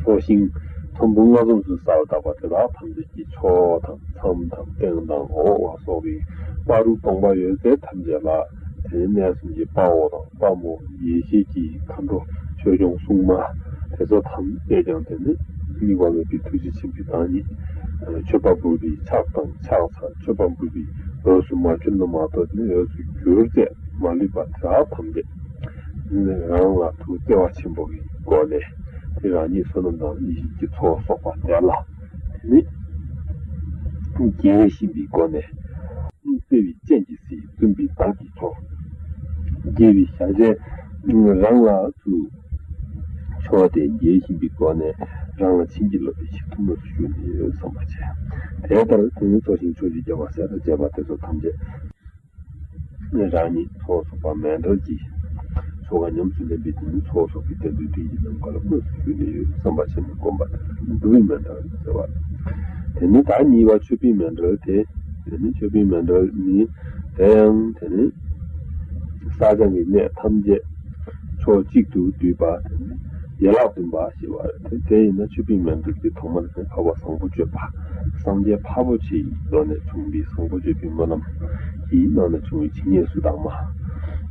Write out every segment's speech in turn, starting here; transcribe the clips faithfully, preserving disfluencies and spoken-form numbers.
ཚོགས་ཞིང་ཚོམ་བུ་ལྔ་འཛོམས་སུ་གསལ་བར་གདགས་པ་དེ་དག་ཐམས་ཅད་ཀྱི་ཕྱོགས་དང་མཚམས་དང་སྟེང་དང་འོག་ལ་སོགས་པའི་བར་དུ་སྟོང་པ་ཡོད་ཚད་ཐམས་ཅད་ལ། དེ་ནས་གནས་གསུམ་གྱི་དཔའ་བོ་དང་དཔའ་མོ། ཡེ་ཤེས་ཀྱི་མཁའ་འགྲོ་ཆོས་སྐྱོང་སྲུང་མ་དེ་ཚོ་ཐམས་ཅད་ཀྱང་དེ་ནི་དམིགས་པ་མེད་པའི་ཐུགས་རྗེ་ཆེན་པོའི་བདག་ཉིད། མཆོད་པ་འབུལ་བའི་ཕྱག་དང་ཕྱག་འཚལ། མཆོད་པ་འབུལ་བའི་འོས་སུ་མ་གྱུར་ན་མ་གཏོགས་དེ་ནི་འོས་སུ་གྱུར་ཚད་མ་ལུས་པ་དེ་དག་ཐམས་ཅད་རང་ལ་ཐུགས་བརྩེ་བ་ཆེན་པོ་གི་སྒོ་ནས་དེ་རང་ཉིད་བསོད་ནམས་དང་ཡེ་ཤེས་ཀྱི་ཚོགས་གསོག་པ་དེ་ལ་དེ་ནི་དགྱེས་བཞིན་པའི་སྒོ་ནས། བརྩེ་བའི་སྤྱན་གྱིས་གཟིགས་བཙུན་པའི་བདག་གི་མཆོག་དགྱེས་པའི་ཞལ་མཇལ་རང་ལ་ཚུར་ཕྱོགས་ཏེ་དགྱེས་བཞིན་པའི་སྒོ་ནས་རང་ལ་བྱིན་གྱིས་རློབ་པའི་ཆེད་དུ་དངོས་སུ་བཞུགས་ནས་ཡོད་བསམ་པ་བྱས། དེ་ལྟར་དེ་ནི་ཚོགས་ཞིང་ཕྱོགས་བཅུའི་རྒྱལ་བ་སྲས་དང་བཅས་པ་དེ་ཚོ་ཐམས་ཅད་རང་ཉིད་ཚོགས་གསོག་པ་མཎྜལ་གྱི་ཆོ་ག་ཉམས་སུ་ལེན་པའི་དེ་ནི་ཚོགས་གསོག་པའི་རྟེན་འབྲེལ་དོན་གྱི་ནམ་མཁའ་ལ་དངོས་སུ་བཞུགས་ནས་ཡོད་བསམ་པ་བྱས་ནས་བསྒོམ་པ་དེ་ལ་འདུ་བའི་མཎྜལ་ཟེར་བ། དེ་ནི་ད་གཉིས་པ་མཆོད་པའི་མཎྜལ་དེ། དེ་ནི་མཆོད་པའི་མཎྜལ་ནི། དེ་ཡང་དེ་ནི་བསགས་སྦྱང་གི་གནས་ཐམས་ཅད་ཕྱོགས་གཅིག་ཏུ་བསྡུས་པ། དེ་ནི་ཡན་ལག་བདུན་པ་ཞེས་པ་རེད། དེ་དེ་ཡིན་ན་མཆོད་པའི་མཎྜལ་གྱི་ཐོག་མར་དེ་འཕགས་པ་བཟང་པོ་སྤྱོད་པ། སངས་རྒྱས་འཕགས་པོ་ཆེ་ཡི་ལོ་ནས་བྱུང་བའི་བཟང་པོ་སྤྱོད་པའི་སྨོན་ལམ་གྱི་ནང་ནས་བྱུང་བའི་ཇི་སྙེད་སུ་དག་མ་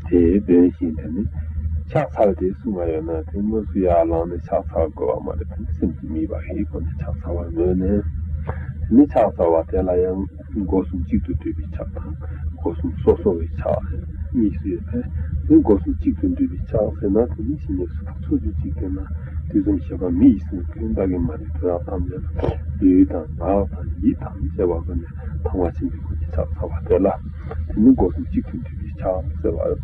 དེ་འདོན་ཞིང་། དེ་ནི་ཕྱག་འཚལ་ཏེ་གསུང་བ་ཡོད་ན་དེ་དངོས་སུ་ཡར་ལངས་ནས་ཕྱག་འཚལ་དགོས་པ་མ་རེད། དེ་ནི་སེམས་ཀྱི་དམིགས་པ་ཡི་སྒོ་ནས་ཕྱག་འཚལ་བར་མོས་ནས། དེ་ནི་ཕྱག་འཚལ་བ་དེ་ལ་ཡང་སྒོ་གསུམ་གཅིག་ཏུ་བསྡུས་པའི་ཕྱག་དང་སྒོ་གསུམ་སོ་སོ་བའི་ཕྱག་གཉིས་སུ་ཡོད་པས། དེ་སྒོ་གསུམ་གཅིག་ཏུ་བསྡུས་པའི་ཕྱག་ཟེར་ན་དེ་ནི་ཇི་སྙེད་སུ་དག་ཚོགས་རྒྱུད་གཅིག་སྟེང་ན་དུས་གསུམ་གཤེགས་པ་མི་ཡི་སེམས་ཀུན་བདག་གིས་མ་བསྒྲིབས་དེ་དག་ཐམས་ཅད་ལུས་དང་ངག་དང་ཡིད་དང་བཅས་པ་ཀུན་ནས་དང་བ་ཆེན་པོའི་སྒོ་ནས་ཕྱག་འཚལ་བ་དེ་ལ་དེ་ནི་སྒོ་གསུམ་གཅིག་ཏུ་བསྡུས་པའི་ཕྱག་ཟེར་བ།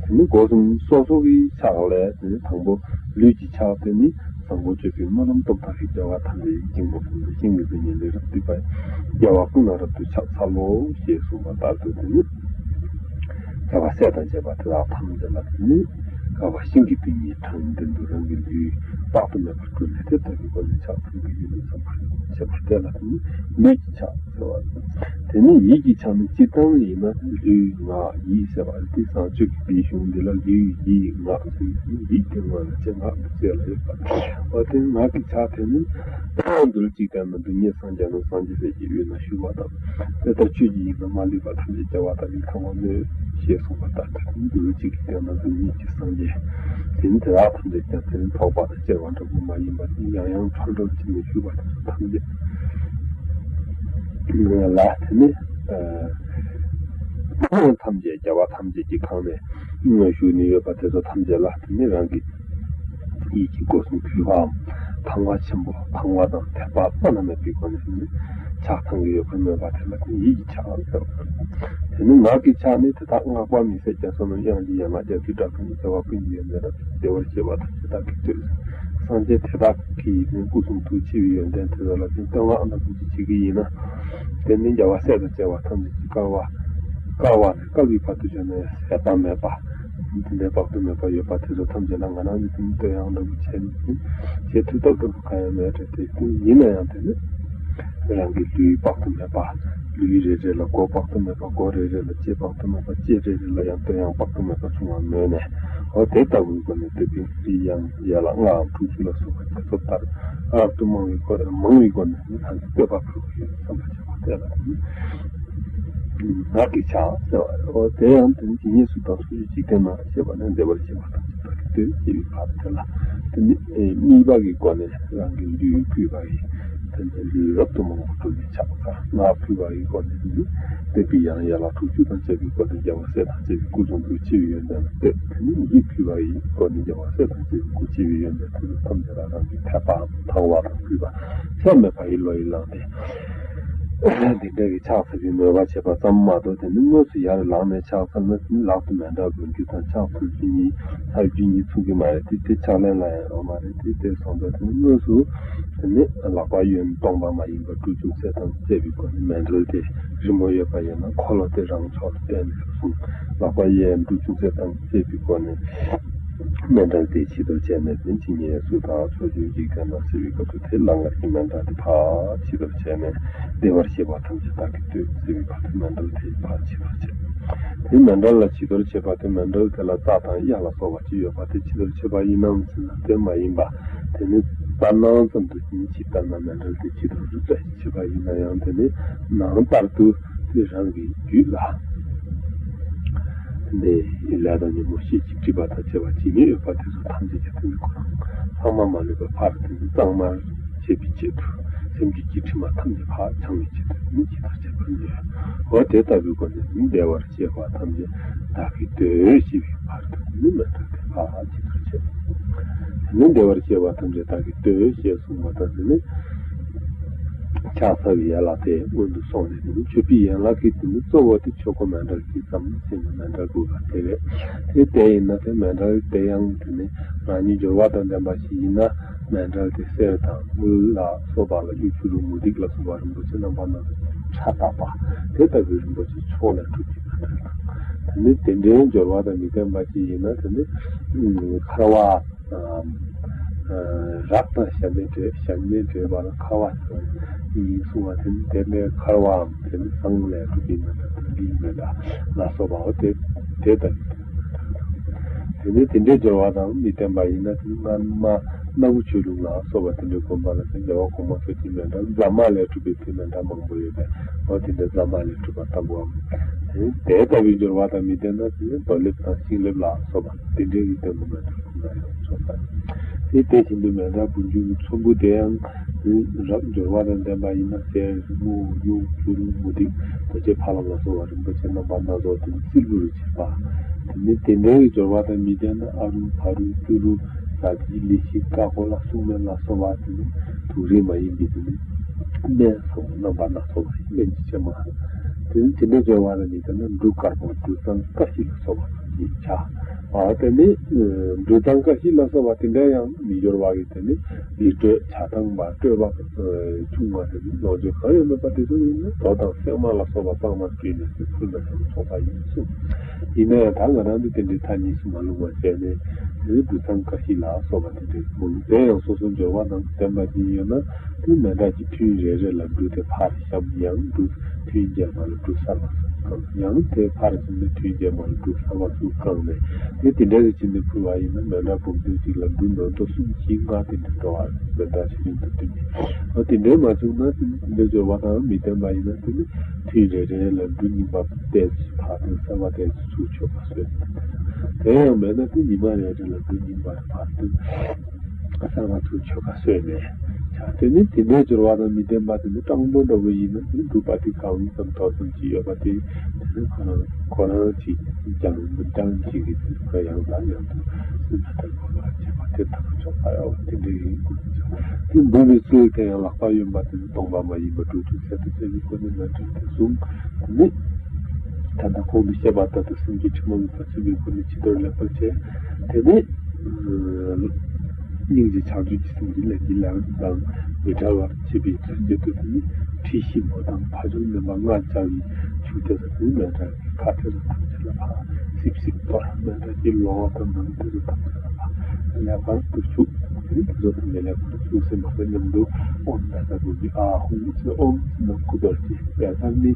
དེ་ནི་སྒོ་གསུམ་སོ་སོ་གི་ཕྱག་ལས་དེ་ནི་དང་པོ་ལུས་ཀྱི་ཕྱག་དེ་ནི། བཟང་པོ་སྤྱོད་པའི་སྨོན་ལམ་སྟོབས་དང་རིགས་རྒྱལ་བ་ཐམས་ཅད་ཀྱི་སྙིང་པོ་ཀུན་ཏུ་ཤིང་གི་དོན་གཉེར་ལས་རབ་བཏུས་པ་རྒྱལ་བ་ཀུན་ལ་རབ་ཏུ་ཕྱག་འཚལ་ལོ་ཞེས་གསུངས་པ་ལྟར་དུ་དེ་ནི་རྒྱལ་བ་སྲས་དང་བཅས་པ་དེ་དག་ཐམས་ཅད་ལ་དེ་ནི་རྒྱལ་བ་ཤིང་གི་དོན་གཉེར་དྲང་གནས་དོན་དུ་རང་གི་ལུས་དཔག་ཏུ་མེད་པ་བསྐུལ་ནས་དེ་ལྟ་བུའི་སྒོ་ནས་ཕྱག་འཚལ་གྱི་ཡོད་མེད་བསམ་པར་བྱེད་པ་དེ་ལ་དེ་ནི་ལུས་ཀྱི་ཕྱག་ཟེར་བ། དེ་ནས་ཡིད་ཀྱི་ཕྱག་ནི་སྤྱིར་བཏང་ཡིན་ན་ལུས་ངག་ཡིད་ཟེར་བ་སྟེ། བཟང་སྤྱོད་ཀྱི་གཞུང་འདི་ལ་ལུས་ཡིད་ངག་ཟེར་ཡིད་དེ་ངག་ལ་བྱེད་ངག་གི་རྩེ་ལ་ཡོད་པ། འོ་དེ་ངག་གི་ཕྱག་དེ་ནི་རྡུལ་གཅིག་ལྟར་ན་སྡུག་བསྔལ་སངས་རྒྱས་རྣམས་སངས་རྒྱས་སྲས་ཀྱི་དབུས་ན་བཞུགས་པ་དང་། དེ་ལྟར་ཆོས་ཀྱི་དབྱིངས་ལ་མ་ལུས་པ་ཐམས་ཅད་རྒྱལ་བ་དག་གིས་གང་བ་མོས་ཞེས་གསུངས་པ་ལྟར་དུ་རྡུལ་གཅིག་གི་སྟེང་ན་སྡུག་བསྔལ་གྱི་སངས་རྒྱས་དེ་ནི་དེ་དག་ཐམས་ཅད་ཀྱང་དེ་ནི་ཐོགས་པ་དང་བཅས་པ་འདྲ་པོ་མ་ཡིན་པ་དེ་ཡང་ཡང་འཕྲོ་འགྲོར་བྱས་ནས་བཞུགས་པ་དེ་ཚོ་ཐམས་ཅད། ལ་དེ་ནི་ཐམས་ཅད་རྒྱལ་བ་ཐམས་ཅད་ཀྱིས་གང་ནས་བཞུགས་ནས་ཡོད་པ་དེ་ཚོ་ཐམས་ཅད་ལ་དེ་ནི་རང་གི་ཡིད་ཀྱི་སྒོ་གསུམ་གུས་པའམ་དང་བ་ཆེན་པོ་དང་བ་དང་དད་པ་བླ་ན་མེད་པའི་སྒོ་ནས་དེ་ནི་ཕྱག་ཐང་གི་ཡོད་པར་མོས་པ་དེ་ལ་དེ་ནི་ཡིད་ཀྱི་ཕྱག་ཟེར་བ། དེ་ནི་ངག་གི་ཕྱག་ནི་དེ་དག་བསྔགས་པ་མི་ཟད་རྒྱ་མཚོ་རྣམས་དབྱངས་ཀྱི་ཡན་ལག་རྒྱ་མཚོའི་སྒྲ་ཀུན་ནས་བརྩེ་བ་ཀུན་གྱི་ཡོན་ཏན་རབ་ཏུ་བདེ་བར་གཤེགས་པ་ཐམས་ཅད་བདག་གིས་བསྟོད། སངས་རྒྱས་དེ་དག་གི་ནི་སྐུ་གསུང་ཐུགས་ཆེ་བའི་ཡོན་ཏན་དེ་དག་ལ་ནི་བསྟོད་བསྔགས་འདྲ་པོ་ཅིག་བྱེད་ཀྱི་ཡིན་ན། དེ་ནི་རྒྱལ་བ་སྲས་དང་བཅས་པ་ཐམས་ཅད་ཀྱིས་བསྐལ་པ་བསྐལ་པ་ནས་བསྐལ་པའི་བར་དུ་བྱོན་ནས་ཟད་པ་མེད་པ། འདི་འདྲའི་དཔག་ཏུ་མེད་པ་ཡོད་པ་དེ་ཚོ་ཐམས་ཅད་ལ་ང་རང་གིས་དེ་ནི་བསྟོད་དབྱངས་འདྲ་པོ་བྱས་ནས་བྱེད་ཐུབ་ཐབས་འདྲ་པོ་གང་ཡང་མེད་རེད་དེ། ཡིན་ན་ཡང་དེ་ནི་རང་གི་ལུས་དཔག་ཏུ་མེད་པ། ལུས་རེ་རེ་ལ་མགོ་དཔག་ཏུ་མེད་པ། མགོ་རེ་རེ་ལ་ལྕེ་དཔག་ཏུ་མེད་པ། ལྕེ་རེ་རེ་ལ་ཡང་བསྟོད་དབྱངས་དཔག་ཏུ་མེད་པ་བྱུང་བར་མོས་ནས། འོ་དེ་ལྟ་བུའི་སྒོ་ནས་བསྟོད་པའི་ཡང་ཡན་ལག་ལྔའམ་དྲུག་ཅུ་ལ་སོགས་པ་རྒྱ་མཚོ་ལྟར་རབ་ཏུ་མང་བའི་སྒོ་ནས་མང་བའི་སྒོ་ནས་ནི་ཐམས་ཅད་བསྟོད་པ་ཕུལ་བ་ཡོད་བསམ་པ་བྱ་བ་དེ་ལ་ནི། ངག་གི་ཕྱག་ཟེར་བ་རེད། འོ་དེ་ཡང་དེ་ནི་ཇི་སྙེད་སུ་དག་ཚོགས་རྒྱུད་འཇིག་རྟེན་ན་ཞེས་པ་ནི་བདེ་བར་གཤེགས་པ་དང་བཅས་པ་གི་བསྟོད་ཅེས་པའི་བར་དེ་ལ་དེ་ནི་དམིགས་པ་གི་སྒོ་ནས་རང་གི་ལུས་གུས་པ་ཡིས་དེ་ནི་ལུས་རབ་ཏུ་མང་པོ་བསྐུལ་བའི་ཕྱག་དང་། ངག་གུས་པ་ཡི་སྒོ་ནས་ནི་བསྟོད་པའི་ཡང་ཡན་ལག་དྲུག་ཅུ་དང་བཅས་པའི་སྒོ་ནས་རྒྱལ་བ་སྲས་དང་བཅས་པའི་སྐུ་གསུང་ཐུགས་ཆེ་བའི་ཡོན་ཏན་ལ་བསྟོད། དེ་ནི་ཡིད་གུས་པ་ཡི་སྒོ་ནས་རྒྱལ་བ་སྲས་དང་བཅས་པའི་སྐུ་ཆེ་བའི་ཡོན་ཏན་དེ་ཚོ་ཐམས་ཅད་ལ་རང་གི་དད་པའམ་དང་བ་དང་གུས་པ་ཚད་མེད་པ་ཡི་བློ་ཡིས་བླངས་ཏེ། འདི་འདྲ་གི་ཕྱག་འཚལ་བའི་མོས་པ་བྱེད་པ་ཙམ་མ་གཏོགས་དེ་ནི་དངོས་སུ་ཡར་ལངས་ནས་ཕྱག་འཚལ་ན་དེ་ནི་ལག་ཏུ་མཎྜལ་འབུལ་རྒྱུ་དང་ཕྱག་འཚལ་རྒྱུ་གཉིས་ཚར་རྒྱུ་གཉིས་ཚུགས་ཀྱི་མ་རེད་དེ། དེ་ཕྱག་ལེན་ལ་ཡང་ཡོང་མ་རེད་དེ། དེ་སོང་ཙང་དེ་ནི་དངོས་སུ་དེ་ནི་ལག་པ་གཡོན་སྟོང་པ་མ་ཡིན་པ་འབྲུ་ཅུང་ཟད་དང་བཅས་པའི་སྒོ་ནས་མཎྜལ་དེ་རི་མོ་ཡོད་པ་ཡིན་ན་འཁོར་ལོ་དེ་རང་ཕྱོགས་ལ་བསྟན་ནས་གསུངས། ལག་པ་གཡས་འབྲུ་ཅུང་ཟད་དང་བཅས་པའི་སྒོ་ནས། མཎྜལ་དེ་ཕྱི་དོར་བྱས་ནས་དེ་ཇི་སྙེད་སུ་དག་ཚོགས་རྒྱུད་འཇིག་རྟེན་ན་ཟེར་བའི་སྐབས་སུ་དེ་ལ་སྔར་གྱི་མཎྜལ་དེ་ཕར་ཕྱི་དོར་བྱས་ནས་བདེ་བར་གཤེགས་པ་ཐམས་ཅད་བདག་གིས་བསྟོད་ཟེར་བའི་བར་དུ་མཎྜལ་དེ་ཕར་ཕྱི་དོར་བྱས། དེ་མཎྜལ་ལ་ཕྱི་དོར་བྱེད་པ་དེ་མཎྜལ་དེ་ལ་རྩྭ་དང་གཡའ་ལ་སོགས་པ་ཅི་ཡོད་པ་དེ་ཕྱི་དོར་བྱེད་པ་ཡིན་ནམ་ཟེར་ན་དེ་མ་ཡིན་པ། དེ་ནི་ ལྟར་སྣང་ཙམ་དུ་ཕྱི་ལྟར་ན་མཎྜལ་དེ་ཇི་ལྟར་རུབ་ཙམ་ཞིག་བྱེད་པ་ཡིན་ན་ཡང་དེ་ནི་ནང་ལྟར་དུ་དེ་རང་གི་རྒྱུད་ལ་དེ་ནི་ལས་དང་ཉོན་མོངས་ཤེས་བཞིན་སྒྲིབ་པ་དང་བཅས་པ་ཇི་སྙེད་ཡོད་པ་དེ་ཚོ་ཐམས་ཅད་ཀྱང་དེ་ནི་ཁོ་རང་ཚང་མ་མ་ལུས་པ་ཕར་དེ་ནི་གཙང་མར་བྱེད་པའི་ཆེད་དུ་སེམས་རྒྱུད་ཀྱི་དྲི་མ་ཐམས་ཅད་ཕར་བྱང་བའི་ཆེད་དུ་དེ་ནི་ཇི་ལྟར་བྱེད་པ་ཡིན། འོ་དེ་ལྟ་བུའི་སྒོ་ནས་ནི་བདེ་བར་གཤེགས་པ་ཐམས་ཅད་བདག་གིས་འདོད་ཅེས་པའི་བར་དུ་ནི་མཎྜལ་དེ་ཕར་ཇི་ལྟར་བྱེད། དེ་ནི་བདེ་བར་གཤེགས་པ་ཐམས་ཅད་བདག་གིས་འདོད་ཅེས་གསུངས་པ་དང་དེ་ནི་ཕྱག་འཚལ་བའི་ཡན་ལག་དེ་སྔོན་དུ་སོང་ནས་དེ་ནི་མཆོད་པའི་ཡན་ལག་གི་དེ་ནི་གཙོ་བོ་དེ་ཆོས་འཁོར་མཎྜལ་གྱིས་ཙམ་ཞེས་ནི་མཎྜལ་དགུ་པ་དེ་རེད། དེ་དེ་ཡིན་ན་དེ་མཎྜལ་དེ་ཡང་དེ་ནི་རང་ཉིད་འབྱོར་བ་དང་ལྡན་པ་ཞིག་ཡིན་ན་མཎྜལ་དེ་གསེར་དང་དངུལ་ལ་སོགས་པ་ལ་གཡུ་བྱུ་རུ་མུ་ཏིག་ལ་སོགས་པ་རིན་པོ་ཆེ་རྣམ་པ་སྣ་ཚོགས་ཕྲ་དག་པ་དེ་ལྟ་བུའི་རིན་པོ་ཆེ་མཆོག་ལས་གྲུབ་ཀྱི་མཎྜལ་དང་། དེ་ནི་དེ་འདྲའི་འབྱོར་བ་དང་མི་ལྡན་པ་ཅིག་ཡིན་ན་དེ་ནི་ཁར་བ་རག་དང་ཞྭ་མེད་བྲལ་ཞྭ་མེད་བྲལ་བ་ལ་ཁར་བ་ཟེར་བ་ཡིན་གསུང་བ་དེ་ནི་དེ་ནས་ཁར་བའམ་དེ་ནི་ཟངས་ལས་གྲུབ་པའི་མཎྜལ་དང་ལི་མཎྜལ་ལ་སོགས་པའོ། དེ་དེ་ལྟ་བུའི་དེ་ནི་དེ་འདྲའི་འབྱོར་བ་དང་མི་ལྡན་པ་ཡིན་ན་དེ་ནི་སྔར་མ་སྣ་བུ་ཆོས་ལུགས་ལ་སོགས་པ་དེ་འདྲའི་དགོན་པ་ལ་དེ་རྒྱལ་བ་གོང་མ་ཚོ་གི་མཎྜལ་རྫ་མ་ལས་གྲུབ་པའི་དེ་མཎྜལ་མང་པོ་ཡོད་པས་འོ་དེ་འདྲའི་རྫ་མ་ལས་གྲུབ་པ་ལྟ་བུའམ། དེ་དེ་ལྟ་བུའི་འབྱོར་བ་དང་མི་ལྡན་ན་དེ་ནི་རྡོ་ལེབ་དང་ཤིང་ལེབ་ལ་སོགས་པ་དེ་འདྲའི་གི་སྟེང་དུ་མཎྜལ་ཕུལ་ན་ཡང་ཆོག་པ། དེ་དེ་བཞིན་དུ་མཎྜལ་འབུལ་རྒྱུ་གི་ཚོམ་བུ་དེ་ཡང་རབ་འབྱོར་བ་དང་ལྡན་པ་ཡིན་ན་གསེར་དངུལ་གཡུ་བྱུ་རུ་མུ་ཏིག་རྡོ་རྗེ་ཕ་ལམ་ལ་སོགས་པ་རིན་པོ་ཆེ་རྣམ་པ་སྣ་ཚོགས་དེ་ནི་བསིལ་བུ་རུ་བྱེད་པ། དེ་ནི་དེ་འདྲའི་འབྱོར་བ་དང་མི་ལྡན་ན་ཨ་རུ་བ་རུ་ཏུ་རུ་ཟ་ཏི་ལི་ཤི་ཀ་ཀོ་ལ་སུག་སྨན་ལ་སོགས་པ་དེ་ནི་དུག་རིགས་མ་ཡིན་པའི་དེ་ནི་སྨན་སོགས་རྣམ་པ་སྣ་ཚོགས་པ་སྨན་གྱི་ཕྱེ་མ། དེ་ནི་དེ་འདྲའི་འབྱོར་བ་དང་མི་ལྡན་ན་འབྲུ་དཀར་པོ་འབྲུ་གཙང་ཀ་ཤི་ལ་སོགས་པ་ཐམས་ཅད་ཆ། ཨ་དེ་ནི་འབྲུ་གཙང་ཀ་ཤི་ལ་སོགས་པ་དེ་འདྲ་ཡང་མི་འབྱོར་བ་གི་དེ་ནི་ལི་སྤྲོད་ཇ་དང་མ་སྤྲོད་པ་ཆུང་བ་དེ་ནི་ལོངས་སྤྱོད་གང་ཡང་མེད་པ་དེ་ཚོ་ཡིན་ན་རྡོ་དང་སྲན་མ་ལ་སོགས་པ་གཙང་མར་བཀྲུས་ནས་ཕུལ་ན་ཡང་ཆོག་པ་ཡིན་གསུངས། ཡིན་ན་ཡང་ད་ང་རང་ཚོ་དེ་འདྲའི་མཐའ་གཉིས་སུ་མ་ལྷུང་བ་བྱས་ནས་དེ་ནི་འབྲུ་གཙང་ཀ་ཤི་ལ་སོགས་པ་དེ་འདྲའི་མ་ལུས་དེ་ཡང་སོ་སོ་འབྱོར་བ་དང་ལྡན་པ་ཅིག་ཡོད་ན་དེ་མཎྜལ་གྱི་ཐུན་རེ་རེ་ལ་འབྲུ་དེ་ཕར་བཤམས་ཡང་འབྲུ་ཐུན་རྗེས་མ་ལ་འབྲུ་གསར་པ་ཚུར་བཀང་། ཡང་དེ་ཕར་ཕྱིན་ནས་ཐུན་རྗེས་མ་ལ་འབྲུ་གསར་པ་ཚུར་བཀང་ནས་དེ་དེ་འདྲ་ཞིག་བྱས་ནས་ཕུལ་བ་ཡིན་ན་མཎྜལ་འབུམ་ཚན་གཅིག་ལ་འབྲུ་ནོར་དོ་གསུམ་བཞི་ལྔ་དེ་འདྲ་འགྲོ་བ་མཎྜལ་ཆེ་ཆུང་དང་བསྟུན་ནས། འོ་དེ་འདྲ་མ་བྱུང་ན་དེ་འདྲ་འབྱོར་བ་དང་མི་ལྡན་པ་ཡིན་ན་དེ་ནི་ཐུན་རེ་རེ་ལ་འབྲུ་རྙིང་པ་ཏོག་ཙམ་ཕར་དང་གསར་པ་ཏོག་ཙམ་ཚུར་མཆོད་པ་གསོལ་ནས། དེ་ཡང་མེད་ན་དེ་ཉི་མ་རེ་རེ་ལ་འབྲུ་རྙིང་པ་ཕར་དང་། གསར་པ་ཚུར་མཆོད་པ་གསོལ་ནས། བྱ་དེ་ནི་དེ་འདྲའི་འབྱོར་བ་དང་མི་ལྡན་པ་དེ་ནི་སྤྲང་པོ་འདྲ་བོ་ཡིན་ན་དེ་ནི་སྒྲུབ་པ་དེ་གང་ཙམ་ཏོག་ཙམ་ཅིག་ཡོད་པ་དེ་དེ་ནི་ཁོ་རང་ཁོ་རང་ཅིག་ཀྱང་མི་འགྲང་ཅིག་གི་ཁོ་ཡང་དང་ཡང་དུ་སུ་ན་ཐར་གོ་ལ་བྱེད་པ་དེ་དག་ཆོག་པ་ཡང་དེ་འདྲའི་ཡིན་དགོས་ཀྱི་ཆོག་དེ་འབུལ་བའི་ཚུལ་དེ་ཡང་ལག་པ་གཡོན་པ་དེ་ནི་སྟོང་པ་མ་ཡིན་པ་སྤྲོ་བཅུག་ཚད་དུ་བྱས་པའི་སྒོ་ནས་མཎྜལ་དེ་བཟུང་། དེ་ནི་ད་ལྟ་གོང་དུ་བཤད་པ་ལྟར་དུ་སེམས་ཀྱི་དྲི་མ་མེད་པ་ཚིམ་པའི་སྒོ་ནས་ཕྱི་དོར་ལེགས་པར་བྱས། དེ་ནས་སྙིང་རྗེ་བྱང་ཆུབ་ཀྱི་སེམས་ཀྱིས་ལས་ཀྱི་ལམ་དང་མི་འབྲལ་བར་བྱེད་པའི་ཚུལ་བྱེད་དུ་དེ་ནི་ཁྲི་ཤིང་པོ་དང་ཕ་ཆུང་ནེམ་པ་ལྔ་སྦྱར་བའི་ཆུ་དེ་ཚོ་དེ་ནི་མཎྜལ་གྱི་ཁ་དེ་ཚོ་ཐམས་ཅད་ལ་ཕར་སིབ་སིབ་གཏོར། མཎྜལ་གྱི་ལོགས་དང་ནང་དེ་ཚོ་ཐམས་ཅད་ལ་ཕར་ལེགས་པར་དུ་བྱུག་དེ་ནི་དེ་ཚོ་དེ་ནས་ལེགས་པར་བྱུག་ཟིན་པ་དང་མཉམ་དུ་ཨོཾ་བཛྲ་གུ་རུ་ཨཱཿཧཱུྃ་ཟེར། ཨོཾ་ཟེར་ན་སྐུ་རྡོ་རྗེ། བཛྲ་ནི་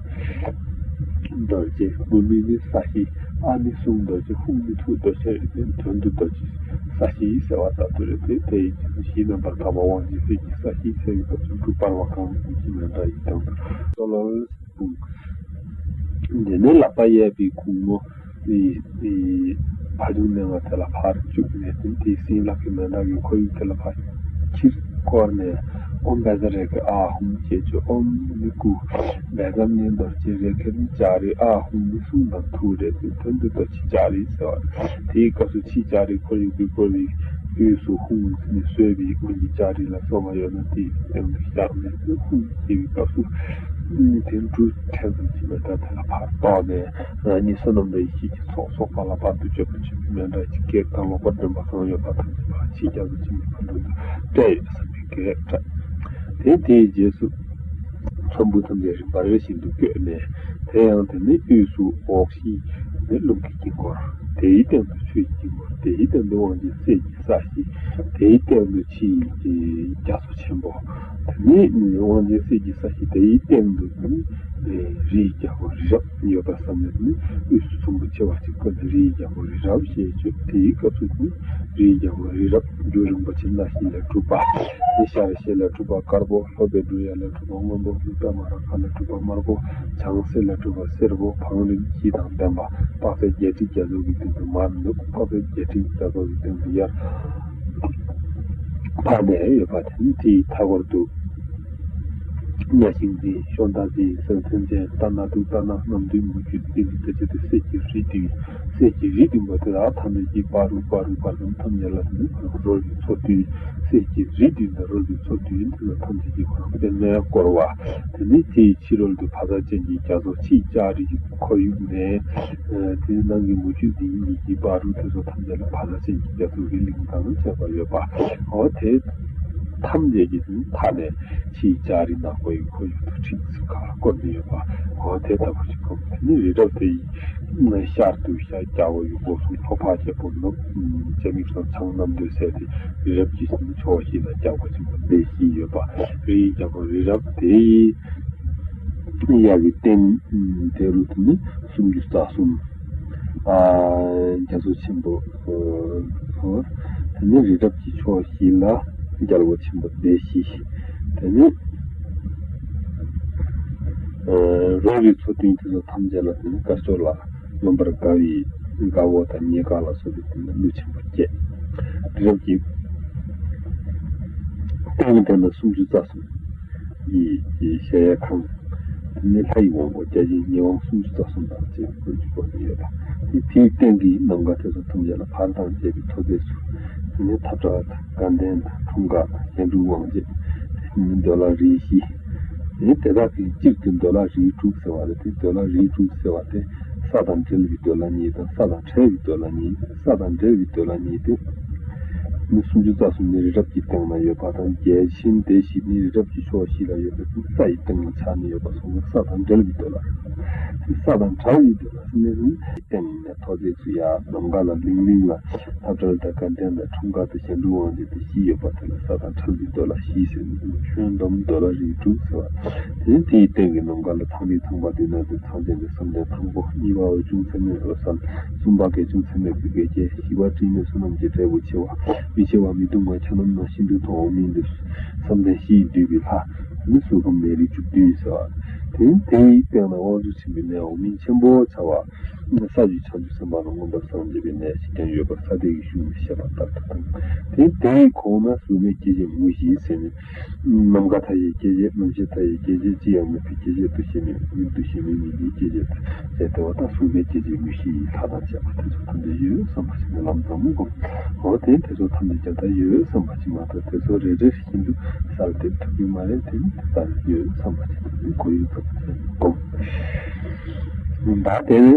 རྡོ་རྗེ། གུ་རུ་ནི་ས་གཞི། ཨཱཿཧཱུྃ་ནི་གསུང་རྡོ་རྗེ། ཧཱུྃ་ནི་ཐུགས་རྡོ་རྗེ་རེད་དེ། དོན་དུ་རྡོ་རྗེ་ས་གཞི་ཟེར་བ་ལྟར་དུ་རེད་དེ། དེ་ཡི་རྗེས་སུ་གཞི་རྣམ་པར་དག་པ་དབང་ཆེན་གསེར་གྱི་ས་གཞི་ཟེར་བའི་སྐབས་སུ་འབྲུ་འབར་བ་གང་ཡིན་གྱི་མཎྜལ་ཡི་དང་དུ་གསོལ་ལོ། དེ་ནས་ལག་པ་གཡས་པའི་གུང་མོ་ཕ་ཆུང་ནེམ་པ་དེ་ལ་ཕར་བཅུག་ནས་དེ་དེའི་སྲིན་ལག་གི་མཎྜལ་གྱི་ཁོར་ཡུག་དེ་ལ་ཕར་ཕྱིར་བསྐོར་ནས་ཨོཾ་བཛྲ་རེ་ཁེ་ཨཱཿཧཱུྃ་ཞེས་བརྗོད། ཨོཾ་ནི་སྐུ། བཛྲ་ནི་རྡོ་རྗེ། རེ་ཁེ་ནི་ལྕགས་རི། ཨཱཿཧཱུྃ་ནི་གསུང་དང་ཐུགས་རེད་དེ། དོན་དུ་རྡོ་རྗེ་ལྕགས་རི་ཟེར་བ་རེད། དེའི་སྐབས་སུ་ཕྱིའི་ལྕགས་རི་ཁོར་ཡུག་གིས་བསྐོར་བའི་དབུས་སུ་ཧཱུྃ་ནི་གསོལ་བའི་དབུ་ནི་ལྕགས་རི་ལ་སོགས་པ་ཡོད་ན་དེའི་སྟེང་དུ་བཞག་ནས་ཧཱུྃ་ཞེས་པའི་སྐབས་སུ་དེ་འབྲུ་ཕྲན་ཙམ་གྱི་མཎྜལ་དེ་ལ་ཕར་གཏོར་ནས། རང་ཉིད་བསོད་ནམས་དང་ཡེ་ཤེས་ཀྱི་ཚོགས་གསོག་པ་ལ་བར་དུ་གཅོད་པ་ཆེན་པོའི་མཎྜལ་གྱི་བགེགས་དང་ལོག་པར་འདྲེན་པ་གང་ཡོད་པ་ཐམས་ཅད་ཕར་ཕྱིའི་རྒྱ་མཚོ་ཆེན་པོའི་ཁ་ཐུག་ཏུ་བསྐྲད་ཡོད་བསམ་པའི་གེགས་བསྐྲད། དེ་དེའི་རྗེས་སུ་ཚོམ་བུ་ཐམས་ཅད་རིམ་པར་བཞིན་དུ་བཀོད་ནས། དེ་ཡང་དེ་ནི་དབུས་སུ་འོག་གཞི་ནི་རླུང་གི་དཀྱིལ་འཁོར། དེའི་སྟེང་དུ་ཆུ་ཡི་དཀྱིལ་འཁོར། དེའི་སྟེང་དུ་དབང་ཆེན་གསེར་གྱི་ས་གཞི། དེའི་སྟེང་དུ་ཕྱི་ཡི་རྒྱ་མཚོ་ཆེན་པོ། དེ་ནི་དབང་ཆེན་གསེར་གྱི་ས་གཞི་དེའི་སྟེང་དུ་ནི། རིའི་རྒྱལ་པོ་རི་རབ་ཡོད་པ་བསམ་ནས་ནི་དབུས་སུ་ཚོམ་བུ་ཆེ་བ་ཞིག་བཀོད་ནས་རིའི་རྒྱལ་པོ་རི་རབ་ཞེས་བརྗོད། དེའི་སྐབས་སུ་ནི་རིའི་རྒྱལ་པོ་རི་རབ་རྒྱུ་རིན་པོ་ཆེ་སྣ་བཞི་ལས་གྲུབ་པ། དེ་ཤར་ཤེལ་ལས་གྲུབ་པ་དཀར་པོ། ལྷོ་པའི་འབྲུ་ཡ་ལས་གྲུབ་པ་སྔོན་པོ། ནུབ་པདྨ་རཱ་ག་ལས་གྲུབ་པ་དམར་པོ། བྱང་སེ་ལས་གྲུབ་པ་སེར་པོ། བང་རིམ་བཞི་དང་ལྡན་པ། དཔག་ཚད་བརྒྱད་ཁྲི་བརྒྱ་ཙམ་གྱི་སྟེང་དུ་མར་ནུབ། དཔག་ཚད་བརྒྱད་ཁྲི་བརྒྱ་ཙམ་གྱི་སྟེང་དུ་ཡར་འཕར་ནས་ཡོད་པ་དེ་ནི་དེའི་མཐའ་སྐོར་དུ། གཉའ་ཤིང་འཛིན། ཤོ་ད་འཛིན། སེང་ལྡེང་ཅན། རྟ་ནག་དུག་རྟ་ནག་རྣམ་བདུན་མུ་ཁྱུད་འཛིན་གྱི་རྩེ་གཅིག་ཏུ་གསེར་གྱི་རི་བདུན། གསེར་གྱི་རི་བདུན་པོ་དེ་དག་ཐམས་ཅད་ཀྱི་བར་དུ་བར་དུ་བར་དུ་ཐམས་ཅད་ལ་ནི་རོལ་གྱི་མཚོ་བདུན། གསེར་གྱི་རི་བདུན་དང་རོལ་གྱི་མཚོ་བདུན་དེ་ལ་ཐམས་ཅད་ཀྱི་ཁོ་རང་པདྨས་བསྐོར་བ། དེ་ནས་དེའི་ཕྱི་རོལ་དུ་ཕ་ཚ་ཅན་གྱི་རྒྱ་མཚོ་ཕྱིའི་ལྕགས་རི་གི་ཁོར་ཡུག་ནས། དེའི་ནང་གི་མུ་ཁྱུད་འདི་གཉིས་ཀྱི་བར་དུ་དེ་ཚོ་ཐམས་ཅད་ལ་ཕ་ཚ་ཅན་གྱི་རྒྱ་མཚོ་གི་གླིང་དང་བཅས་པ་ཡོད་པ། འོ་དེ་ཐམས་ཅད་ཀྱི་མཐའ་ནས་ཕྱིའི་ལྕགས་རི་ནག་པོ་ཡི་ཁོར་ཡུག་ཏུ་ཁྲིག་ཁ་བསྐོར་ནས་ཡོད་པ། འོ་དེ་ལྟ་བུ་ཞིག་གོ། དེ་ནི་རི་རབ་དེ་ཡི་ཤར་དུ་ཤར་རྒྱལ་པོ་ཡི་སྒོ་གསུམ། ལྷོ་ཕྱོགས་རྒྱལ་པོ་ནུབ། རྒྱ་མི་ཚོ་བྱང་གནམ་བདེ་གསལ་ཏེ་རི་རབ་ཀྱི་ཕྱོགས་བཞི་ལ་རྒྱལ་པོ་ཆེན་པོ་སྡེ་བཞི་ཡོད་པ། རིའི་རྒྱལ་པོ་རི་རབ་དེ་ཡི་གཡས་ཀྱི་སྟེང་དེ་རུ་དེ་ནི་སུམ་ཅུ་རྩ་གསུམ། རྒྱ་མཚོ་ཆེན་པོ། དེ་ནི་རི་རབ་ཀྱི་ཕྱོགས་བཞི་ལ་རྒྱལ་པོ་ཆེན་པོ་སྡེ་བཞི། དེ་ནི་རོལ་གྱི་མཚོ་བདུན་དེ་ཚོ་ཐམས་ཅད་ལ་དེ་ནི་དཀར་ཕྱོགས་ལ་མངོན་པར་དགའ་བའི་དགའ་བོ་དང་ཉེ་དགའ་ལ་སོགས་པའི་དེ་ནི་གླུ་ཆེན་པོ་བཅས། རི་རབ་ཀྱི་སྟེང་དེ་ན་སུམ་ཅུ་རྩ་གསུམ། ཡི་གེ་གཞལ་ཡས་ཁང་། དེ་ནས་ལྷ་ཡི་དབང་པོ་བརྒྱ་བྱིན་ཉེ་དབང་སུམ་ཅུ་རྩ་གསུམ་དང་བཅས་པའི་སྐོར་གྱི་སྐོར་དུ་ཡོད་པ། དེ་དེའི་སྟེང་གི་ནམ་མཁའ་དེ་ཚོ་ཐམས་ཅད་ལ་བར་དང་བཅས་པའི་མཐོ་ཚད་སུ། དེ་ནས་མཐའ་བྲག་དང་དགའ་ལྡན་དང་འཁྲུངས་སྐར་དང་གཞན་དྲུག་དབང་བྱེད། དེ་ནས་འདོད་ལྷ་རིགས་བཞི། དེ་ནས་དེ་དག་གི་གཅིག་ཏུ་འདོད་ལྷ་རིགས་དྲུག་ཟེར་བ་རེད། དེ་འདོད་ལྷ་རིགས་དྲུག་ཟེར་བ་དེ་ས་དང་འབྲེལ་བའི་འདོད་ལྷ་གཉིས་དང་ས་དང་བྲལ་བའི་འདོད་ལྷ་གཉིས། ས་དང་འབྲེལ་བའི་འདོད་ལྷ་གཉིས་ཏེ། མི་སུམ་ཅུ་རྩ་གསུམ་ནི་རི་རབ་ཀྱི་སྟེང་ན་ཡོད་པ་དང་། རྒྱལ་ཆེན་སྡེ་བཞི་ནི་རི་རབ་ཀྱི་ཕྱོགས་བཞི་ལ་ཡོད་པའི་ས་ཡི་སྟེང་ལ་ཆགས་ནས་ཡོད་པ་སོགས་ལ་ས་དང་འབྲེལ་བའི་འདོད་ལྷ་རེད། ས་དང་བྲལ་བའི་འདོད་ལྷ་ཟེར་ནས་ནི་སྟེང་ནས་མཐོ་ཚད་ཚུ་ཡར་ནམ་མཁའ་ལ་གླིང་གླིང་ལ་མཐའ་བྲལ་དང་དགའ་ལྡན་དང་འཁྲུངས་སྐར་དང་གཞན་དྲུག་དབང་བྱེད་དེ་བཞི་ཡོད་པ་དེ་ལ་ས་དང་བྲལ་བའི་འདོད་ལྷ་བཞི་ཟེར་ནས་ཁྱོན་བསྡོམས་འདོད་ལྷ་རིགས་དྲུག་ཟེར་བ། དེ་ནི་དེའི་སྟེང་གི་ནམ་མཁའ་ལ་ཐང་རིགས་ཚངས་པ་འདུས་ནག་འཛིན་ཚངས་ཅན་གྱི་བསམ་གཏན་དང་པོ། གཉིས་པ་འོད་ཆུང་ཚད་མེད་འོད་གསལ། གསུམ་པ་རྒྱ་ཆུང་ཚད་མེད་བུ་གའི་སྐྱེ། བཞི་པ་སྤྲིན་མེད་བསོད་ནམས་ཀྱི་འབྲས་བུ་ཆེ་བ། མི་ཆེ་བ་མི་སྡུག་བསྔལ་ཆ་རྣམས་རྣམ་ཤིན་ཏུ་མཐོང་། འོག་མིན་ཏེ་བསམ་གཏན་བཞི་ཡིས་བསྡུས་པའི་ལྷ། ནི་གཟུགས་ཁམས་ནད་རིགས་བཅུ་བདུན་ཟེར་བ། དེ་ནི་དེའི་སྟེང་ན་དབང་ཕྱུག་ཆེན་པོའི་གནས་འོག་མིན་ཆེན་པོ་བྱ་བ། ས་བཅུའི་བྱང་ཆུབ་སེམས་དཔའ་རྣམས་མངོན་པར་སངས་རྒྱས་པའི་གནས་ཤིག་ཀྱང་ཡོད་པར་ས་སྡེ་གི་གཞུང་ནས་བཤད་པ་ལྟར་དུ་དང་། དེ་དེའི་གོང་ན་གཟུགས་མེད་སྐྱེ་མཆེད་མུ་བཞི་ཟེར་ནས། ནམ་མཁའ་མཐའ་ཡས་སྐྱེ་མཆེད། རྣམ་ཤེས་མཐའ་ཡས་སྐྱེ་མཆེད། ཅི་ཡང་མེད་པའི་སྐྱེ་མཆེད། འདུ་ཤེས་མེད་མིག་འདུ་ཤེས་མེད་མིག་གི་སྐྱེ་མཆེད་དང་བཅས་ཏེ་བ་དང་། གཟུགས་མེད་སྐྱེ་མཆེད་མུ་བཞི་ཡི་ལྷ་དང་བཅས་པ་དེ་ཚོ་ཐམས་ཅད་ཡོད་བསམ་པ་ཞིག་ནི་ལམ་ཟབ་མོ་སྒོམ། འོ་དེ་དེ་ཚོ་ཐམས་ཅད་ཀྱང་ད་ཡོད་བསམ་པ་ཞིག་མ་གཏོགས་དེ་ཚོ་རེ་རེ་བཞིན་དུ་གསལ་འདེབས་ཐུབ་ཀྱི་མ་རེད། དེ་ནི་དེ་ལྟར་ཡོད་བསམ་པ་ཞིག་ནི་གོ་ཡུལ་ཙམ་ཞིག་སྒོམ། ད་དེ་ནི་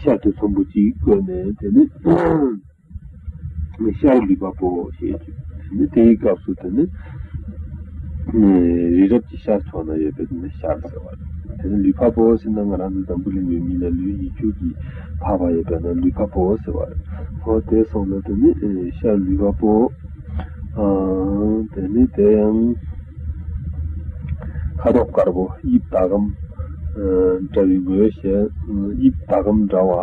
ཤར་དུ་ཚོམ་བུ་གཅིག་བཀོད་ནས། དེ་ནི་ཤར་ལུས་འཕགས་པོ་ཞེས་བརྗོད། དེ་ནི་དེའི་སྐབས་སུ་དེ་ནི་རི་རབ་ཀྱི་ཤར་ཕྱོགས་ན་ཡོད་པའི་དེ་ནི་ཤར་ཟེར་བ་རེད། དེ་ནི་ལུས་འཕགས་པོ་ཟེར་ན་ང་རང་ཚོ་འཛམ་བུ་གླིང་གི་མི་ལ་ལུས་ཡིད་འགྱུར་གྱིས་འཕགས་པ་ཡོད་པས་ན་ལུས་འཕགས་པོ་ཟེར་བ་རེད། འོ་དེ་སོང་ན་དེ་ནི་ཤར་ལུས་འཕགས་པོ། དེ་ནི་དེ་ཡང་ཁ་དོག་དཀར་པོ། དབྱིབས་ཟླ་གམ་འདྲ་བའི་ངོས་གཞན། དབྱིབས་ཟླ་གམ་འདྲ་བ།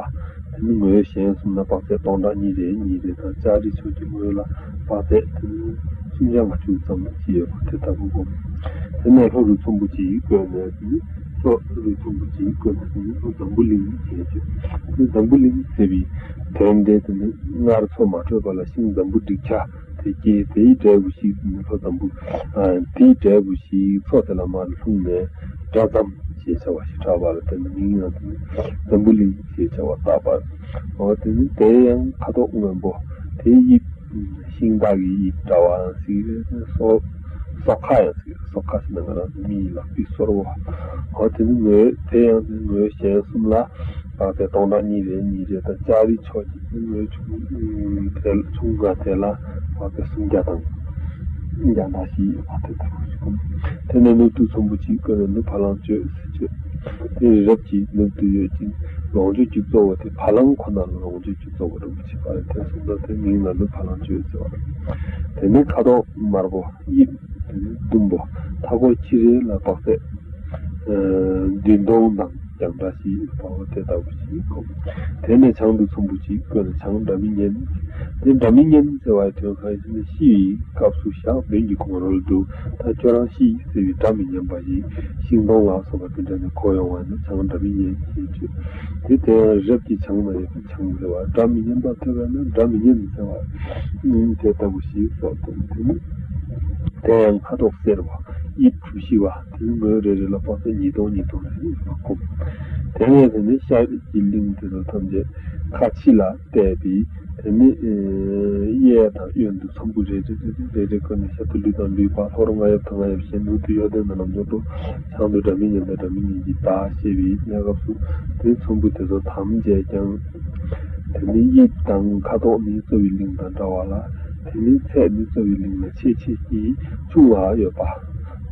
དེ་ནི་ངོས་གཞན་གསུམ་ལ་དཔག་ཚད་སྟོང་ཕྲག་གཉིས་རེ་གཉིས་རེ་དང་། ལྕགས་རི་ཕྱོགས་ཀྱི་ངོས་ལ་དཔག་ཚད་དེ་ནི་སུམ་བརྒྱ་ལྔ་བཅུ་ཙམ་ཅིག་ཡོད་པ་དེ་ལྟ་བུ་སྒོམ། དེ་ནས་ལྷོ་རུ་ཚོམ་བུ་གཅིག་བཀོད་ནས། དེ་ནི་ལྷོ་རུ་ཚོམ་བུ་གཅིག་བཀོད་ནས། དེ་ནི་ལྷོ་འཛམ་བུ་གླིང་ཞེས་བརྗོད། དེ་འཛམ་བུ་གླིང་ཟེར་བའི་དོན་དེ་དེ་ནི་སྔར་མཚོ་མ་དྲོས་པ་ལ་ཤིང་འཛམ་བུ་འགྲིག་ཆ་དེ་སྐྱེས། དེའི་འབྲས་བུ་ཞིག་ནི་ལྷོ་འཛམ་བུ། ཨ། དེའི་འབྲས་བུ་ཞིག་མཚོ་དེ་ལ་མར་ལྷུང་ནས་སྒྲ་ཙམ་ཞེས་བྱ་བ་ཞིག་གྲགས་པ་ལ་བརྟེན་ནས་མིང་ཡང་དེ་ནི་འཛམ་བུ་གླིང་ཞེས་བྱ་བ་བཏགས་པ། འོ་དེ་ནི་དེ་ཡང་ཁ་དོག་སྔོན་པོ། དེའི་དབྱིབས་ཤིང་སྟག་གི་དབྱིབས་འདྲ་བའང་ཟེར་གྱི་རེད། སོ་སོ་ཁ་ཡང་ཟེར་གྱི་རེད། སོ་ཁ་ཟེར་ན་ང་རང་ཚོ་མིའི་ལག་པའི་སོར་བ། འོ་དེ་ནི་ངོས་དེ་ཡང་དེ་ངོས་གཞན་གསུམ་ལ་དཔག་ཚད་སྟོང་ཕྲག་གཉིས་རེ་གཉིས་རེ་དང་། ལྕགས་རི་ཕྱོགས་ཀྱི་ངོས་ཆུང་དེ་ཆུང་ང་དེ་ལ་བ་ག་སུམ་བརྒྱ་དང་བརྒྱ་དང་བཞི་ཡོད་པ་དེ་ལྟ་བུ་ཞིག་གོ། དེ་ནས་ནུབ་ཏུ་ཚོམ་བུ་གཅིག་བཀོད་ནས། ནུབ་བ་ལང་སྤྱོད་ཟེར་བརྗོད། དེ་རི་རབ་ཀྱི་ནུབ་ཏུ་ཡོད་ཅིང་། ལོངས་སྤྱོད་ཀྱི་གཙོ་བོ་དེ་བ་ལང་ཁོ་ན་ལ་ལོངས་སྤྱོད་ཀྱི་གཙོ་བོ་རིན་པོ་ཆེ་བ་རེད། དེ་སོང་ཙང་དེ་མིང་ལ་ནུབ་བ་ལང་སྤྱོད་ཟེར་བ་རེད། དེ་ནས་ཁ་དོག་དམར་པོ། དབྱིབས་དེ་ནི་ཟླུམ་པོ། མཐའ་སྐོར་ཕྱི་རོལ་ལ་དཔག་ཚད་ མདུན་སྟོང་དང་རྒྱང་གྲགས་ཤིག་ཡོད་པའོ། དེ་ལྟ་བུ་ཞིག་གོ། དེ་ནས་བྱང་དུ་ཚོམ་བུ་གཅིག་བཀོད་ནས་བྱང་སྒྲ་མི་སྙན། དེ་སྒྲ་མི་སྙན་ཟེར་བའི་དོན་གང་ཡིན་ཟེར་ན། ཤི་བའི་སྐབས་སུ་ཞག་བདུན་གྱི་གོང་རོལ་དུ་ད་ཁྱོད་རང་ཤི་ཟེར་བའི་སྒྲ་མི་སྙན་པ་ཞིག་ཤིང་སྡོང་ལ་སོགས་པ་དེ་འདྲ་ནས་གོ་ཡོང་བ་ནི་བྱང་སྒྲ་མི་སྙན་ཞེས་བརྗོད། དེ་དེ་ཡང་རབ་ཀྱི་བྱང་ན་ཡོད་པའི་བྱང་ཟེར་བ། སྒྲ་མི་སྙན་པ་ཐོས་པས་ན་སྒྲ་མི་སྙན་ཟེར་བ། ཨུམ། དེ་ལྟ་བུ་ཞིག་སོགས་དང་། དེ་ནི་དེ་ཡང་ཁ་དོག་སེར་བ། དབྱིབས་གྲུ་བཞི་བ། དེ་ནི་ངོས་རེ་རེ་ལ་དཔག་ཚད་ཉིས་སྟོང་ཉིས་སྟོང་རེ་རེ་ལ་བསྒོམ། དེ་ནས་དེ་ནི་ཤར་གྱི་གླིང་དེ་ཚོ་ཐམས་ཅད་ཁ་ཕྱི་ལ་བལྟས་པའི། དེ་ནི་གཡས་དང་གཡོན་དུ་ཚོམ་བུ་རེ་རེ་རེ་རེ་རེ་རེ་བཀོད་ནས། ཞབས་ཏོག་ལུས་དང་ལུས་པ། ལྷོར་རྔ་ཡབ་དང་རྔ་ཡབ་གཞན། ནུབ་ཏུ་གཡོ་ལྡན་དང་ལམ་མཆོག་ཏུ། བྱང་དུ་སྒྲ་མི་སྙན་དང་སྒྲ་མི་སྙན་གྱི་བརྡ་ཞེས་པའི་གནས་སྐབས་སུ། དེ་ཚོམ་བུ་དེ་ཚོ་ཐམས་ཅད་ཀྱང་། དེ་ནི་དབྱིབས་དང་ཁ་དོག་ནི་རྩ་བའི་གླིང་དང་འདྲ་བ་ལ། དེ་ནི་ཚད་ནི་རྩ་བའི་གླིང་ལས་ཆེས་ཆེས་ཀྱིས་ཆུང་བ་ཡོད་པ།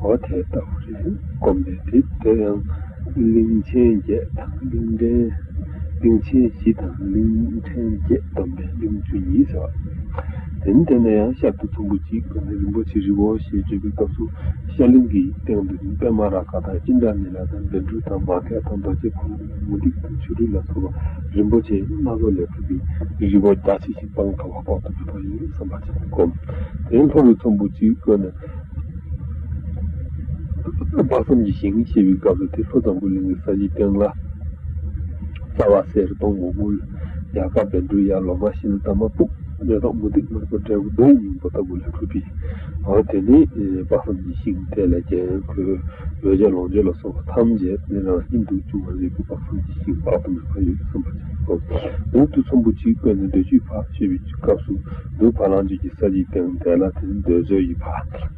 འོ་དེ་ལྟ་བུ་རེད། བསྒོམས་པས་དེ་དེ་ཡང་གླིང་ཆེན་བརྒྱད་དང་གླིང་ཕྲན། གླིང་ཆེན་བཞི་དང་གླིང་ཕྲན་བརྒྱད་བསྡོམས་པས་གླིང་བཅུ་གཉིས་ཟེར་བ། དེ་ནི་དེ་ནས་ཡང་ཤར་དུ་ཚོམ་བུ་གཅིག་བཀོད་ནས་རིན་པོ་ཆེ་རི་བོ་ཞེས་བརྗོད་པའི་སྐབས་སུ། ཤར་གླིང་གི་སྟེང་དུ་ནི་པདྨ་རཱ་ག་དང་ཨིནྡྲ་ནཱི་ལ་དང་བཻ་ཌཱུརྱ་དང་མ་ཁད་དང་རྡོ་རྗེ་ཕག་མོ་དང་མུ་ཏིག་དང་བྱུ་རུ་ལ་སོགས་པ་རིན་པོ་ཆེ་སྣ་ཚོགས་ལས་གྲུབ་པའི་རི་བོ་རྒྱ་ཆེ་ཞིང་སྤང་ཁ་བ་དཔག་ཏུ་མེད་པ་ཡོད་བསམ་པ་བྱས་ནས་བསྒོམ། དེ་ནས་ལྷོ་ཡི་ཚོམ་བུ་གཅིག་བཀོད་ནས། དཔག་བསམ་གྱི་ཞིང་ཞེས་པའི་སྐབས་སུ། དེ་ལྷོ་འཛམ་བུ་གླིང་གི་ས་གཞིའི་སྟེང་ལ། རྩ་བ་གསེར། གདོང་སྔོ་དངུལ། ཡལ་ག་བཻ་ཌཱུརྱ། ལོ་མ་ཤིང་། འདབ་མ་ཕུག། མེ་ཏོག་མུ་ཏིག་དམར་པོ་འབྲས་བུ་བདུག་སྙིང་པོ་ལྟ་བུ་ལས་གྲུབ་པའི། འོ་དེ་ནི་དཔག་བསམ་གྱི་ཞིང་དེ་ལས་ཀྱང་ཁོའི་འོད་ཆེན་ལོངས་སྤྱོད་ལ་སོགས་པ་ཐམས་ཅད་ནི་རང་བཞིན་དུ་འབྱུང་བ་རིག་པའི་དཔག་བསམ་གྱི་ཞིང་དཔག་ཏུ་མེད་པ་ཡོད་བསམ་པ་བྱས་སོ། ནུབ་ཏུ་ཚོམ་བུ་གཅིག་བཀོད་ནས་འདོད་འཇོའི་བ་ཞེས་པའི་སྐབས་སུ། ནུབ་བ་ལང་སྤྱོད་ཀྱི་ས་གཞིའི་སྟེང་དེ་ལ་དེ་ནི་འདོད་འཇོ་ཡི་བ།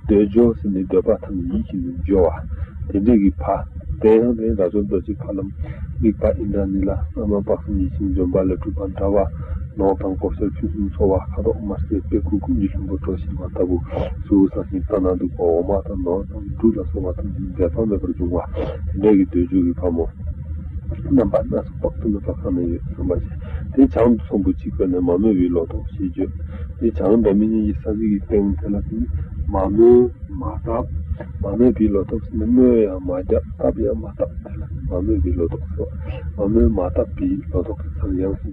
འདོད་འཇོ་ཟེར་ནས་འདོད་པ་ཐམས་ཅད་ཡིད་བཞིན་དུ་འཇོ་བ། དེ་འདྲ་གི་བ། དེ་ཡང་དེ་རྭ་ཅོ་རྡོ་རྗེ་ཕ་ལམ། རིག་པ་ཨིནྡྲ་ནཱི་ལ། བླ་མ་དཔག་བསམ་ཡིད་བཞིན་འཇོམས་པ་ལས་གྲུབ་པ་འདྲ་བ། ནོར་དང་གོ་ཆ་ཕུན་སུམ་ཚོགས་པ། ཁ་དོག་དམར་སེར་པད་ཁུ་ཀུན་གྱི་ལྷུན་པོ་སྤྲོ་བཞིན་པ་ལྟ་བུ། གཟུགས་བཟང་ཞིང་ལྟ་ན་སྡུག་པ། འོ་མ་དང་ནོར་དང་འབྲུ་ལ་སོགས་པ་ཐམས་ཅད་འཛད་པ་མེད་པར་འབྱུང་བ། དེ་འདྲ་གི་འདོད་འཇོ་གི་བ་མོ། རྣམ་པ་སྣ་ཚོགས་དཔག་ཏུ་མེད་པ་གང་ན་ཡོད་བསམ་པ་བྱས། དེ་བྱང་དུ་ཚོམ་བུ་གཅིག་བཀོད་ནས་མ་རྨོས་པའི་ལོ་ཏོག་ཞེས་བརྗོད། དེ་བྱང་སྒྲ་མི་སྙན་གྱི་ས་གཞི་གི་སྟེང་དེ་ལ་དེ་ནི་མ་རྨོས། མ་བཏབ། མ་རྨོས་པའི་ལོ་ཏོག་ཟེར་ནས་རྨོས་ཡང་མ་བརྒྱབ། བཏབ་ཡང་མ་བཏབ། དེ་ལ་མ་རྨོས་པའི་ལོ་ཏོག་ཟེར་བ། མ་རྨོས་མ་བཏབ་པའི་ལོ་ཏོག་གི་ཚང་ཡང་ཟེར།